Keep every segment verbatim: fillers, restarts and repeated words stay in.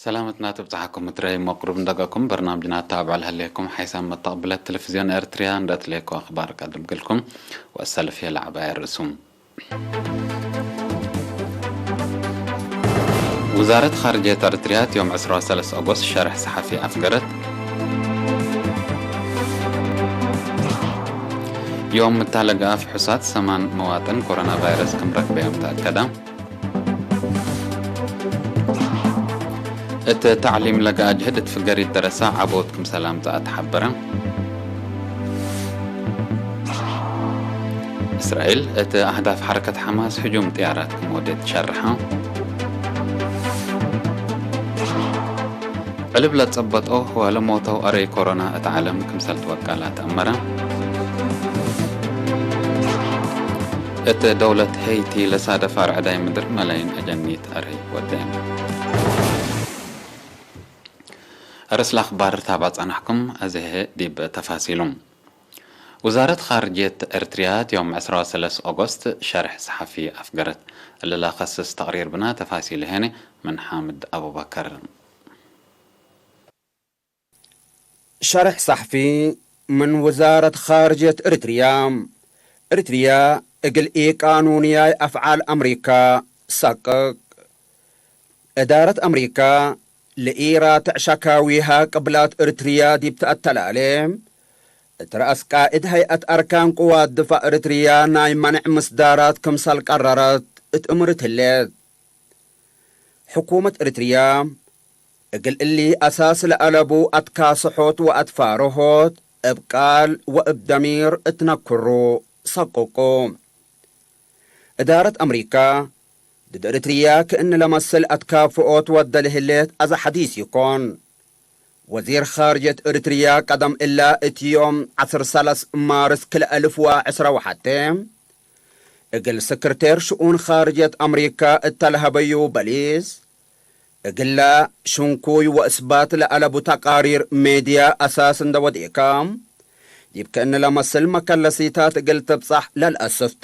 ሰላመትና ትብጽሓኩም እትረይ መቅሩብ እንደገኩም በርናምጅና ታብዕ ለህሌኩም ሓይሳም መተቅብለት ቴሌቪዝዮን ኤርትርያ እንደ እትሌኮ አኽባር ቀድም ግልኩም ወሰልፍ የለዓባየ ርእሱም። ውዛረት ኻርጅየት ኤርትርያ ዮም ዕስራ ወሰለስ ኦጎስት ሸርሕ ሰሓፊ አፍገረት። ዮም ምታለገአ ፍሑሳት ሰማን መዋጥን ኮሮና ቫይረስ ክም ረክበዮም ተአከደ። እት ተዕሊም ለገአ ጅህድ እት ፍገሪት ደረሳ ዐቦት ክምሰል አምጽአ ተሐበረ። እስራኤል እት አህዳፍ ሐረከት ሐማስ ህጁም ጥያራት ክም ወዴት ሸርሐ። ዕልብ ለጸበጦ ወለሞተው አረይ ኮሮና እት ዐለም ክምሰል ትወቀላ ተአመረ። እት ደውለት ሄይቲ ለሳደፈ አርዕዳይ ምድር መላይን አጀኒት አረይ ወዴ። አርስ ለአኽባር ታባ ጸናሕኩም፣ አዜ ዲብ ተፋሲሉ። ውዛረት ኻርጅየት ኤርትርያ ዮም ዕስራ ወሰለስ ኦጎስት ሸርሕ ሰሓፊ አፍገረት። እሊ ለከስስ ተቅሪር ብና፣ ተፋሲሉ ሄነ ምን ሓምድ አቡበከር። ሸርሕ ሰሕፊ ምን ውዛረት ኻርጅየት እርትርያ። እርትርያ እግል ኢቃኑንያይ አፍዓል አምሪካ ሰቅቅ። እዳረት አምሪካ ለኢራትዕ ሸካዊሃ ቅብላት እርትርያ ዲብ ተአተላሌ፣ እት ረአስ ቃእድ ሀይአት አርካን ቅዋት ድፋዕ እርትርያ ናይ መንዕ ምስዳራት ክምሰል ቀረረት እት እምርት ህሌት። ሕኩመት እርትርያ፣ እግል እሊ አሳስ ለአለቡ አትካስሖት ወአትፋርሆት እብ ቃል ወእብ ደሚር እት ነክሩ ሰቅቁ። እዳረት አምሪካ፣ ድድ እርትርያ ክእኒ ለመስል አትካፍኦት ወደ ለህሌት አዘ ሐዲስ ኢኮን። ወዚር ኻርጀት እርትርያ ቀደም እላ እት ዮም ዐስር ሰለስ ማርስ ክልኤ አልፍ ወዐስራ ወሐቴ፣ እግል ስክርቴር ሽኡን ኻርጀት አምሪካ እተ ለሀበዩ በሊስ፣ እግለ ሽንኩይ ወእስባት ለአለቡ ተቃሪር ሜድያ አሳስ እንደ ወዴከ፣ ዲብ ክእኒ ለመስል መከለሲታት እግል ትብጸሕ ለልአሰፍቱ።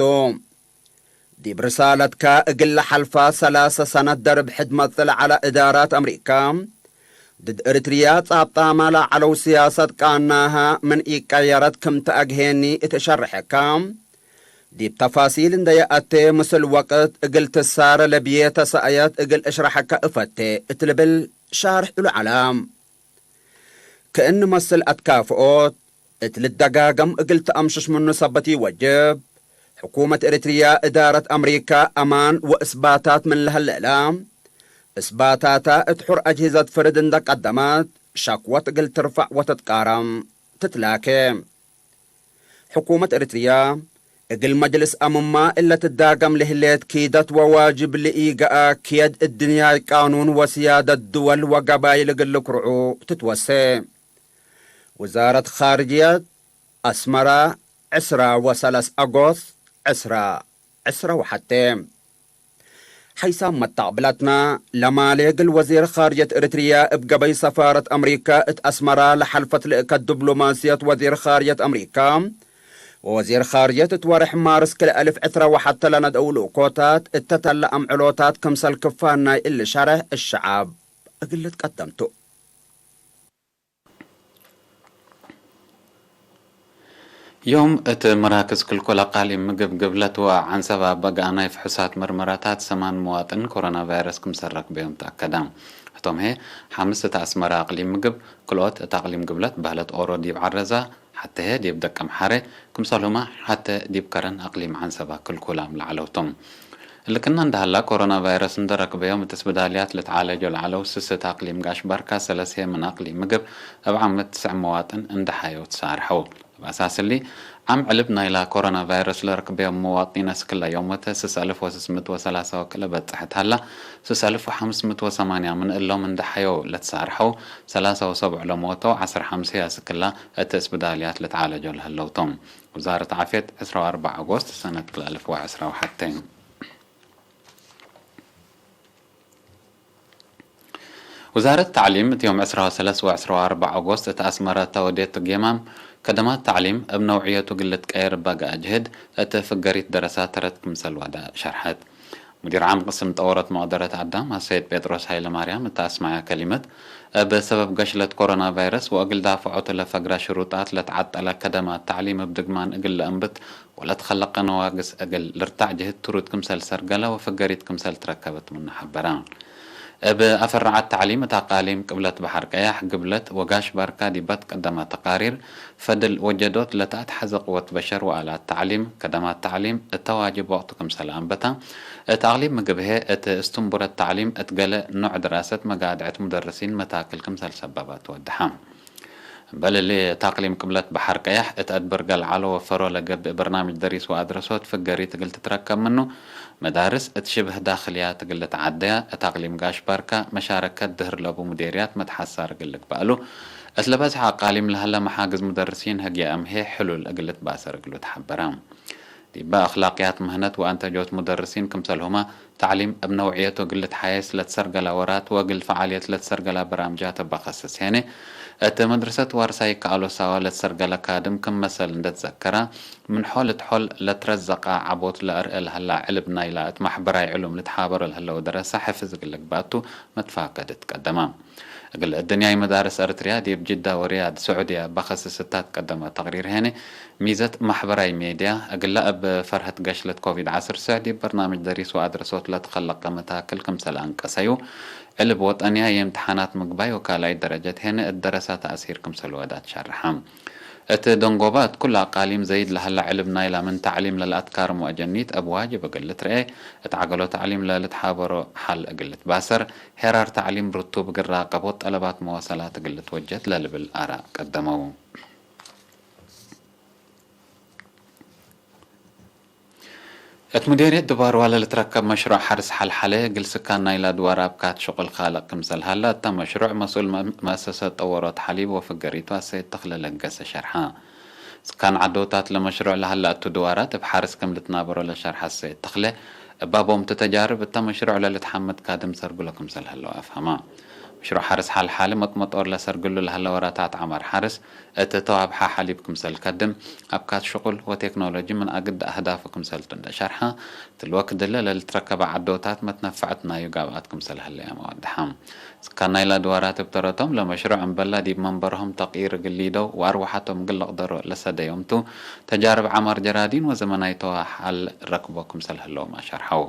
ዲብ ርሳለትከ፣ እግል ለሐልፈ ሰላሰ ሰነት ደርብ ሕድ መጽእ ለዐለ እዳራት አምሪካ፣ ድድ እርትርያ ጻብጣመ ለዐለው ስያሰት ቃናሀ ምን ኢቀየረት ክም ተአግሄኒ እት እሸርሐከ፣ ዲብ ተፋሲል እንደ የአቴ፣ ምስል ወቅት እግል ትሳረ ለብዬ ተሰእየት እግል እሽረሐከ እፈቴ እት ልብል ሻርሕ እሉ ዐለ። ክእኒ መስል አትካፍኦት እት ልደጋገም እግል ተአምሽሽ ምኑ ሰበት ኢወጅብ። ሕኩመት ኤሪትርያ እዳረት አምሪካ አማን ወእስባታት ምን ለሀለ እለ፣ እስባታታ እት ሑር አጅሂዘት ፍርድ እንደ ቀደመት፣ ሸክወት እግል ትርፈዕ ወትትቃረም ትትላኬ። ሕኩመት ኤሪትርያ፣ እግል መጅልስ አምማ እለ ትዳገም ለህሌት ኪደት ወዋጅብ ለኢገአ ክየድ እድንያይ ቃኑን ወስያደት ድወል ወገባይል እግል ልክርዑ ትትወሴ። ውዛረት ኻርጅየት፣ አስመረ፣ ዕስራ ወሰለስ አጎስት፣ ዕስራ ዕስራ ወሐቴ። ሐይሳም መተቅብለትነ ለማሌ እግል ወዚር ኻርጀት ኤሪትርያ እብ ገበይ ሰፋረት አምሪካ እት አስመራ ለሐልፈት ልእከት ዲብሎማስየት ወዚር ኻርጀት አምሪካ ወወዚር ኻርጀት እት ወርሕ ማርስ ክልኤ አልፍ ዕስራ ወሐቴ ለነድአው ልእኮታት እተ ተለ አምዕሎታት ክምሰል ክፋን ናይ እሊ ሸርሕ እሸዐብ እግል ልትቀደም ቱ። ዮም እት መራክዝ ክልኮል አቃሊም ምግብ ግብለት ወዐንሰብ አበ ገአናይ ፍሑሳት መርመራታት ሰማን መዋጥን ኮሮና ቫይረስ ክምሰል ረክበዮም ተአከደ። ህቶም ህዬ፣ ሐምስ እት አስመረ አቅሊም ምግብ፣ ክልኦት እት አቅሊም ግብለት በህለት ኦሮ ዲብ ዐረዛ፣ ሐቴ ህዬ ዲብ ደቀምሐሬ፣ ክምሰልሁመ ሐቴ ዲብ ከረን አቅሊም ዐንሰበ ክልኩላም ለዐለው ቶም። እሊ ክእነ እንደ ሀላ፣ ኮሮና ቫይረስ እንደ ረክበዮም እት እስብዳልያት ልትዓለጆ ለዐለው ስስ እት አቅሊም ጋሽ ባርካ፣ ሰለስ ህዬ ምን አቅሊም ምግብ እብ ዓመት ትስዕ መዋጥን እንደ ሐየው ትሳርሐው። እብ አሳስ እሊ፣ ዓም ዕልብ ናይላ ኮሮና ቫይረስ ለረክበዮም መዋጢን አስክለ ዮመተ ስስ አልፍ ወስስ ምእት ወሰላሳ ወክልኤ በጽሐት ሀላ፣ ስስ አልፍ ወሐምስ ምእት ወሰማንያ ምን እሎም እንደ ሐየው ለትሳርሐው፣ ሰላሳ ወሰብዑ ለሞተው፣ ዐስር ሐምስ ህዬ አስክላ እት እስብዳልያት ልትዓለጆ ለህለው ቶም። ውዛረት ዓፍየት፣ ዕስራ ወአርበዕ አጎስት ሰነት ክልኤ አልፍ ወዐስራ ወሐቴ። ውዛረት ተዕሊም፣ እት ዮም ዕስራ ወሰለስ ወዕስራ ወአርበዕ ኦጎስት እት አስመረ እተ ወዴቱ ጌማም፣ ከደማት ተዕሊም እብ ነውዕየቱ እግል ልትቀየር እበ ገአ ጅህድ፣ እት ፍገሪት ደረሳት ተረት ክምሰል ወደ ሸርሐት። ሙዲር ዓም ቅስም ጠወረት መቅደረት አዳም አሰይድ ጴጥሮስ ሀይለማርያም እተ አስመዐ ከሊመት፣ እብ ሰበብ ገሽለት ኮሮና ቫይረስ ወእግል ዳፍዖቱ ለፈግረ ሽሩጣት ለተዐጠለ ከደማት ተዕሊም እብ ድግማን እግል ለአንብት ወለትከለቀ ነዋግስ እግል ልርታዕ ጅህድ ትሩድ ክምሰል ሰርገለ ወፍገሪት ክምሰል ትረከበት ምኑ ሐበረ። እብ አፈራዓት ተዕሊም እት አቃሊም ቅብለት በሐር ቀያሕ፣ ግብለት ወጋሽ ባርካ ዲብ አትቀደመ ተቃሪር፣ ፈድል ወጀዶት ለተአትሐዘ ቅወት በሸር ወአላት ተዕሊም፣ ከደማት ተዕሊም እተ ዋጅብ ወቅቱ ክምሰል አንበታ፣ እት አቅሊም ምግብ ህዬ እት እስትንቡረት ተዕሊም እት ገሌ ኖዕ ድራሰት መጋድዐት ሙደርሲን መታክል ክምሰል ሰበበት ወደሐ። እምበል እሊ፣ እት አቅሊም ቅብለት በሐር ቀያሕ እት አድብርገ ለዐለ ወፈሮ ለገብእ በርናምጅ ደሪስ ወአድረሶት ፍገሪት እግል ትትረከብ ምኑ፣ መዳርስ እት ሽብህ ዳክልያት እግል ልትዓደያ፣ እት አቅሊም ጋሽ ባርካ መሻረከት ድህር ለቡ ሙዴርያት መትሐሳር እግል ልግበእ እሉ፣ እት ለበዝሐ አቃሊም ለሀለ መሓግዝ ሙደርሲን ህግየ አምሄ ሕሉል እግል ልትባሰር እግሉ ተሐበረ። ዲበ አክላቅያት ምህነት ወአንተጆት ሙደርሲን ክምሰልሁመ፣ ተዕሊም እብ ነውዕየቱ እግል ልትሓየስ ለትሰርገለ ወራት ወእግል ፈዓልየት ለትሰርገለ በራምጃት እበ ከስስ ሄነ፣ እት መድረሰት ዋርሳይ ከአሎ ሳዋ ለትሰርገለ ካድም ክም መሰል እንዴ ትዘከረ፣ ምን ሖል እት ሖል ለትረዘቀ ዐቦት ለአርኤ ለሀላ ዕልብ ናይላ እት ማሕበራይ ዕሉም ልትሓበሮ ለሀለው ደረሰ ሕፍዝ እግል ልግባቱ መትፋቀድ ትቀደመ። እግል እድንያይ መዳርስ ኤረትርያ ዲብ ጅዳ ወሪያድ ስዑድያ በከስስ እታ ትቀደመ ተቅሪር ሄነ፣ ሚዘት ማሕበራይ ሜድያ እግላ እብ ፈርሀት ገሽለት ኮቪድ ዐስር ስዕ ዲብ በርናምጅ ደሪስ ወአድረሶት ለትከለቀ መታክል ክምሰል አንቀሰዩ፣ ዕልብ ወጠንያ የእምትሓናት ምግባይ ወካልኣይ ደረጀት ሄነ እት ደረሳ ተእሲር ክምሰል ወዳት ሸርሐ። እት ደንጎባ እት ኩለ አቃሊም ዘይድ ለሀላ ዕልብ ናይላ ምን ተዕሊም ለለአትካርም ወአጀኒት እብ ዋጅብ እግል ልትረኤ፣ እት ዐገሎ ተዕሊም ለልትሓበሮ ሐል እግል ልትባሰር፣ ሄራር ተዕሊም ርቱብ እግል ራቀብ ወጠለባት መዋሰላት እግል ልትወጀድ ለልብል አራእ ቀደመው። እት ሙዴርየት ድባርዋ ለልትረከብ መሽሩዕ ሐርስ ሐልሐለ፣ እግል ስካን ናይላ ድዋር አብካት ሽቁል ካልቅ ክምሰል ሀለ፣ እተ መሽሩዕ መስኡል መ-፣ መአሰሰት ጠወሮት ሐሊብ ወፍገሪቱ አሰይድ ተክለ ለገሰ ሸርሐ። ስካን ዐዶታት ለመሽሩዕ ለሀለ እቱ ድዋራት እብ ሐርስ ክም ልትናበሮ ለሸርሐ አሰይድ ተክለ፣ እብ አቦምቱ ተጃርብ እተ መሽሩዕ ለልትሐመድ ካድም ሰርግሎ ክምሰል ሀለው አፍሀማ። መሽሩዕ ሐርስ ሐልሐለ መጥመጦር ለሰርግሉ ለሀለ ወራታት ዐማር ሐርስ፣ እት ተዋብሐ ሐሊብ ክምሰል ከድም፣ አብካት ሽቁል ወቴክኖሎጂ ምን አግድ አህዳፉ ክምሰልቱ እንዴ ሸርሐ፣ እትሊ ወክድ እለ ለልትረከበ ዐዶታት መትነፈዐት ናዩ ጋብአት ክምሰል ህለያም አወድሐ። ስካን ናይላ ድዋራት እብ ተረቶም፣ ለመሽሩዕ እምበላ ዲብ መንበርሆም ተቅይር እግል ሊደው ወአርወሐቶም እግል ልቅደሮ ለሰደዮም ቱ፣ ተጃርብ ዐማር ጀራዲን ወዘመናይ ተዋብ ሐል ረክቦ ክምሰል ህለውም አሸርሐው።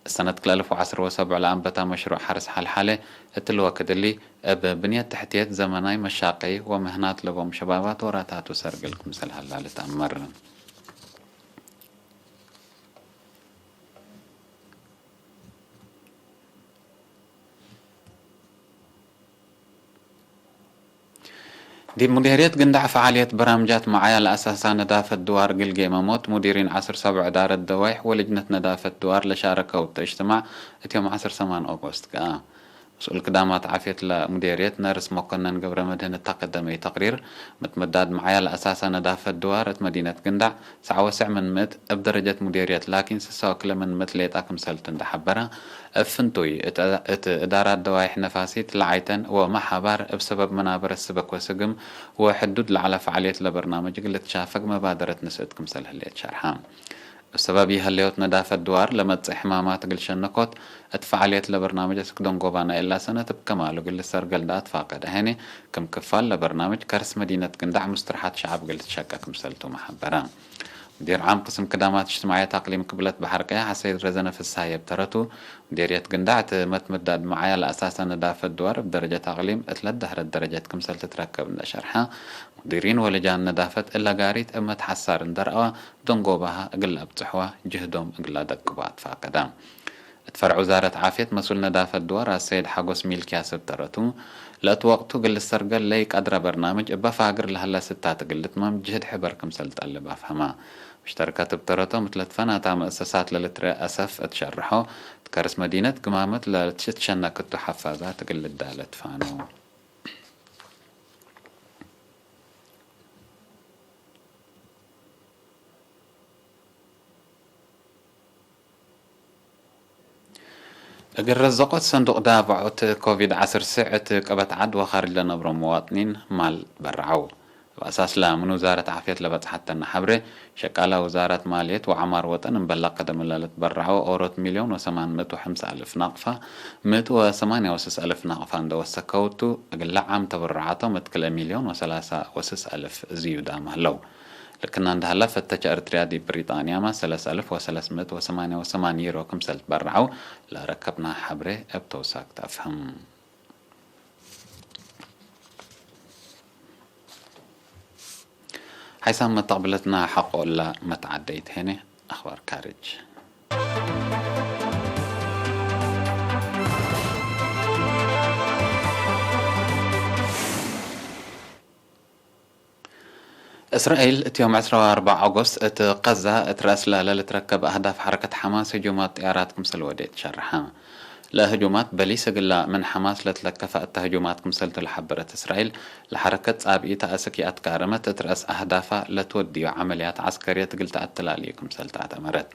እሰነት ክልኤ አልፍ ወዐስር ወሰብዕ ለአንበታ መሽሩዕ ሐርስ ሐልሐለ፣ እትሊ ወክድ እሊ፣ እብ ብንየት ተሕትየት ዘመናይ መሻቀይ ወምህናት ለቦም ሸባባት ወራታቱ ሰርግል ክምሰል ሀላ ልትአመር። ዲብ ሙዴርየት ግንዳዕ ፈዓልየት በራምጃት መዓያ ለአሳሳ ነዳፈት ድዋር እግል ጌመሞት፣ ሙዲሪን ዐስር ሰብዕ እዳረት ደዋይሕ ወልጅነት ነዳፈት ድዋር ለሻረከው እተ እጅትማዕ እት ዮም ዐስር ሰማን ኦጎስት ገአ። መስኡል ክዳማት ዓፍየት ለሙዴርየት ነርስ መኮነን ገብረመድህን እተ ቀደመዩ ተቅሪር፣ መትመዳድ መዓያ ለአሳሳ ነዳፈት ድዋር እት መዲነት ግንዳዕ፣ ሰዕ ወሰዕ ምን ምእት እብ ደረጀት ሙዴርየት ላኪን፣ ስሳ ወክልኤ ምን ምእት ሌጣ ክምሰልቱ እንዴ ሐበረ፣ እብ ፍንቱይ እት፣ እት እዳራት ደዋይሕ ነፋሲት ለዓይተን ወመሓባር እብ ሰበብ መናበረት ስበክ ወስግም ወሕዱድ ለዐለ ፈዓልየት ለበርናምጅ እግል ልትሻፈግ መባደረት ንስእት ክምሰል ህሌት ሸርሐ። እብ ሰበብ ይሀለዮት ነዳፈት ድዋር ለመጽእ ሕማማት እግል ሸነኮት፣ እት ፈዓልየት ለበርናምጅ አስክ ደንጎባ ናይ እላ ሰነት እብ ከማሉ እግል ልሰርገል ደአትፋቀደ ሄኔ፣ ክም ክፋል ለበርናምጅ ከርስ መዲነት ግንዳዕ ሙስትርሓት ሸዐብ እግል ልትሸቀ ክምሰልቱ መሐበረ። ሙዲር ዓም ቅስም ክዳማት እጅትማዕየት አቅሊም ቅብለት በሐር ቀያሕ አሰይድ ረዘነ ፍስሃየ እብ ተረቱ፣ ሙዴርየት ግንዳዕ እት መትመዳድ መዓያ ለአሳሰ ነዳፈት ድዋር እብ ደረጀት አቅሊም እት ለደህረት ደረጀት ክምሰል ትትረከብ እንዴ ሸርሐ፣ ሙዲሪን ወልጃን ነዳፈት እለ ጋሪት እብ መትሐሳር እንዴ ረአዋ፣ ደንጎባሀ እግል ለአብጽሕዋ ጅህዶም እግል ለአደቅቡ አትፋቀደ። እት ፈርዕ ውዛረት ዓፍየት መስኡል ነዳፈት ድዋር አሰይድ ሐጎስ ሚልክያስ እብ ተረቱ፣ ለእት ወቅቱ እግል ልሰርገል ለኢቀድረ በርናምጅ እበ ፋግር ለሀለ ስታት እግል ልትመም ጅህድ ሕበር ክምሰል ጠልብ አፍሀማ። ሙሽተርከት እብ ተረቶም እት ለትፈናታ መእሰሳት ለልትረኤ አሰፍ እት ሸርሖ፣ እት ከርስ መዲነት ግማመት ለልትሸነክ እቱ ሐፋዛት እግል ልዳለ ትፋነው። እግል ረዘቆት ሰንዱቅ ዳብዖት ኮቪድ ዐስር ስዕ እት ቀበት ዐድ ወካርጅ ለነብሮ መዋጥኒን ማል በርዐው። እብ አሳስለ ምን ውዛረት ዓፍየት ለበጽሐተነ ሐብሬ፣ ሸቃለ ውዛረት ማልየት ወዐማር ወጠን እምበል ለቀደም እለ ልትበረዐው ኦሮት ሚልዮን ወሰማን ምእት ወሐምሳ አልፍ ናቅፋ፣ ምእት ወሰማንያ ወስስ አልፍ ናቅፋ እንደ ወሰከው ቱ፣ እግለ ዓም ተበረዓቶም እት ክልኤ ሚልዮን ወሰላሳ ወስስ አልፍ ዝዩዳም ሀለው። ልክና እንደ ሀላ፣ ፈተቸ ኤርትርያ ዲብ ብሪጣንያመ ሰለስ አልፍ ወሰለስ ምእት ወሰማንያ ወሰማን ዩሮ ክምሰል ትበረዐው ለረከብና ሐብሬ እብ ተውሳክ ተአፍህም። ሓይሳም መተቅብለትና ሐቆ እላ መትዓደይት ሄነ። አኽባር ካርጅ። እስራኤል እት ዮም ዕስራ ወአርበዕ ኦጎስት እት ቀዛ እት ረአስለ ለልትረከብ አህዳፍ ሐረከት ሐማስ ህጁማት ጥያራት ክምሰል ወዴት ሸርሐ። ለህጁማት በሊስ እግላ ምን ሐማስ ለትለከፈ እተ ህጁማት ክምሰልቱ ለሐበረት እስራኤል፣ ለሐረከት ጻብኢት አስክ ይአትካረመት እት ረአስ አህዳፋ ለትወድዩ ዐመልያት ዐስከርየት እግል ተአተላልዩ ክምሰል ተአተመረት።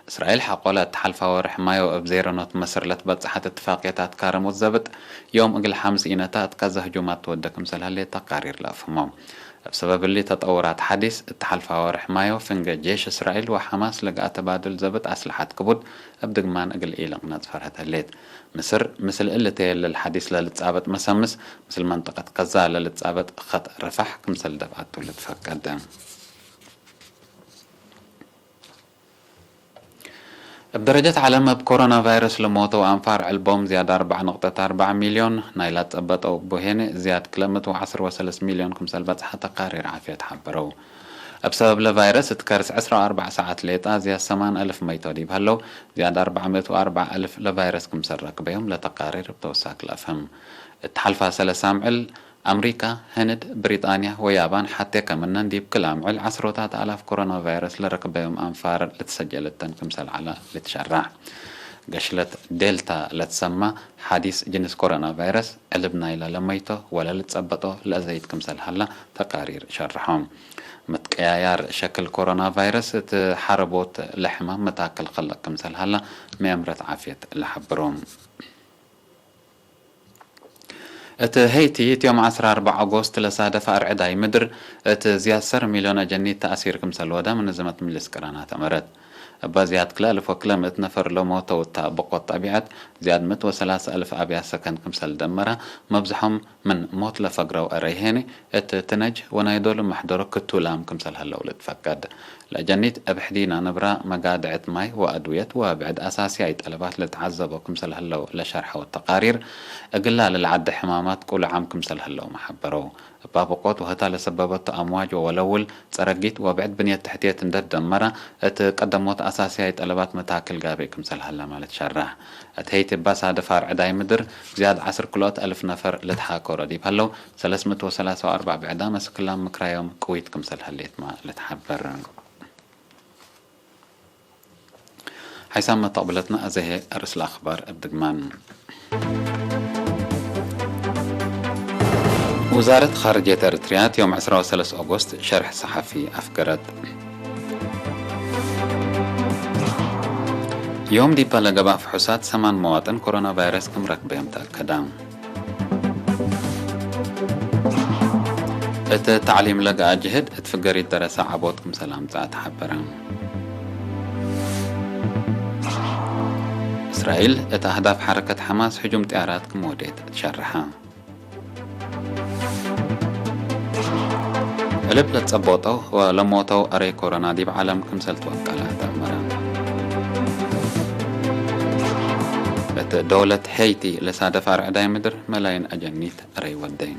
እስራኤል ሐቆለ እት ሐልፋ ወርሕ ማዮ እብ ዜረኖት መስር ለትበጽሐት እትፋቅየት አትካረሞት ዘብጥ፣ ዮም እግል ሐምስ ኢነታ እት ቀዛ ህጁማት ትወደ ክምሰል ህሌት ተቃሪር ለአፍህሞ። እብ ሰበብ እሊ ተጠውራት ሐዲስ፣ እት ሐልፋ ወርሕ ማዮ ፍንገ ጄሽ እስራኤል ወሐማስ ለገአ ተባድል ዘብጥ አስለሐት ክቡድ እብ ድግማን እግል ኢልቅነጽ ፈርሀት ህሌት። ምስር፣ ምስል እሊ ተየልል ሐዲስ ለልትጻበጥ መሰምስ፣ ምስል መንጠቀት ቀዛ ለልትጻበጥ ኸጥ ረፋሕ ክምሰል ደፍዐቱ ልትፈቀደ። እብ ደረጀት ዐለም፣ እብ ኮሮና ቫይረስ ለሞተው አንፋር ዕልቦም ዝያድ አርበዕ ነቅጠት አርበዕ ሚልዮን፣ ናይላ ጸበጠው እቡ ሄነ ዝያድ ክልኤ ምእት ወዐስር ወሰለስ ሚልዮን ክምሰል በጽሐ ተቃሪር ዓፍየት ሐበረው። እብ ሰበብ ለቫይረስ እት ከርስ ዕስራ ወአርበዕ ሰዓት ሌጣ ዝያድ ሰማን አልፍ መይቶ ዲብ ሀለው፣ ዝያድ አርበዕ ምእት ወአርበዕ አልፍ ለቫይረስ ክምሰል ረክበዮም ለተቃሪር እብ ተውሳክ ለአፍህም። እት ሐልፋ ሰለስ አምዕል፣ አምሪካ፣ ህንድ፣ ብሪጣንያ ወያባን ሐቴ ከምነን ዲብ ክል አምዕል ዐስሮታት አላፍ ኮሮና ቫይረስ ለረክበዮም አንፋር ልትሰጀል እተን ክምሰል ዐለ ልትሸራዕ። ገሽለት ዴልታ ለትሰማ ሐዲስ ጅንስ ኮሮና ቫይረስ ዕልብ ናይላ ለመይቶ ወለልትጸበጦ ለአዘይት ክምሰል ሀላ ተቃሪር ሸርሖም። መትቀያያር ሸክል ኮሮና ቫይረስ እት ሐረቦት ለሕማም መታክል ከለቅ ክምሰል ሀላ መአምረት ዓፍየት ለሐብሮም። እት ሄይቲ፣ እት ዮም ዐስራ አርበዕ ኦጎስት ለሳደፈ አርዕዳይ ምድር፣ እት ዝያድ ሰር ሚልዮን አጀኒት ተአሲር ክምሰል ወደ ምንዝመት ምልስ ቅራናት አመረት። እበ ዝያድ ክልኤ አልፍ ወክልኤ ምእት ነፈር ለሞተው እተ ብቆት ጠቢዐት፣ ዝያድ ምእት ወሰላሰ አልፍ አብያት ሰከን ክምሰል ደመረ፣ መብዝሖም ምን ሞት ለፈግረው አረይ ሄኒ፣ እት ትነጅ ወናይ ዶል መሕደሮ ክቱ ላም ክምሰል ሀለው ልትፈቀድ። ለአጀኒት እብ ሕዲና ነብራ መጋድዐት ማይ ወአድውየት ወብዕድ አሳስያይ ጠለባት ለልትዓዘቦ ክምሰል ህለው ለሸርሐው ተቃሪር፣ እግላ ለልዓደ ሕማማት ቁሉዓም ክምሰል ህለውመ ሐበረው። እብ አብቆት ወህታ ለሰበበቱ አምዋጅ ወወለውል፣ ጸረጊት ወብዕድ ብንየት ተሕትየት እንደ ደመረ፣ እት ቀደሞት አሳስያይ ጠለባት መታክል ጋብእ ክምሰል ሀለ ማለት ሸረሕ። እት ሄይቲ እበ ሳደፍ አርዕዳይ ምድር፣ ዝያድ ዐስር ክልኦት አልፍ ነፈር ልትሓከሮ ዲብ ሀለው፣ ሰለስ ምእት ወሰላሰ ወአርበዕ ብዕዳም አስክላም ምክራዮም ቅዊት ክምሰል ህሌትመ ልትሐበር። ሓይሳም መተቅብለትነ አዜ ህዬ አርእስ ለአክባር እብ ድግማን። ውዛረት ካርጅየት ኤረትርያ ዮም ዕስራ ወሰለስ ኦጎስት ሸርሕ ሰሓፊ አፍገረት። ዮም ዲባ ለገብአ ፍሑሳት ሰማን መዋጥን ኮሮና ቫይረስ ክም ረክበዮም ተአከደ። እት ተዕሊም ለገአ ጅህድ እት ፍገሪት ደረሰ ዐቦት ክምሰል አምጽአ ተሐበረ። እስራኤል እት አህዳፍ ሐረከት ሐማስ ህጁም ጥያራት ክም ወዴት ትሸርሐ። እልብ ለጸቦጠው ወለሞተው አረይ ኮሮና ዲብ ዐለም ክምሰል ትወቀለ ተአመረ። እት ደውለት ሄይቲ ለሳደፍ አርዕዳይ ምድር መላይን አጀኒት አረይ ወደይ።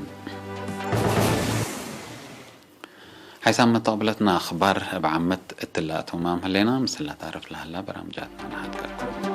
ሓይሳም መተቅብለትነ አክባር እብ ዓመት እትለ አቶማም ህሌና፣ ምስለ ታርፍ ለሀላ በራምጃትነ ነሐድገኩም።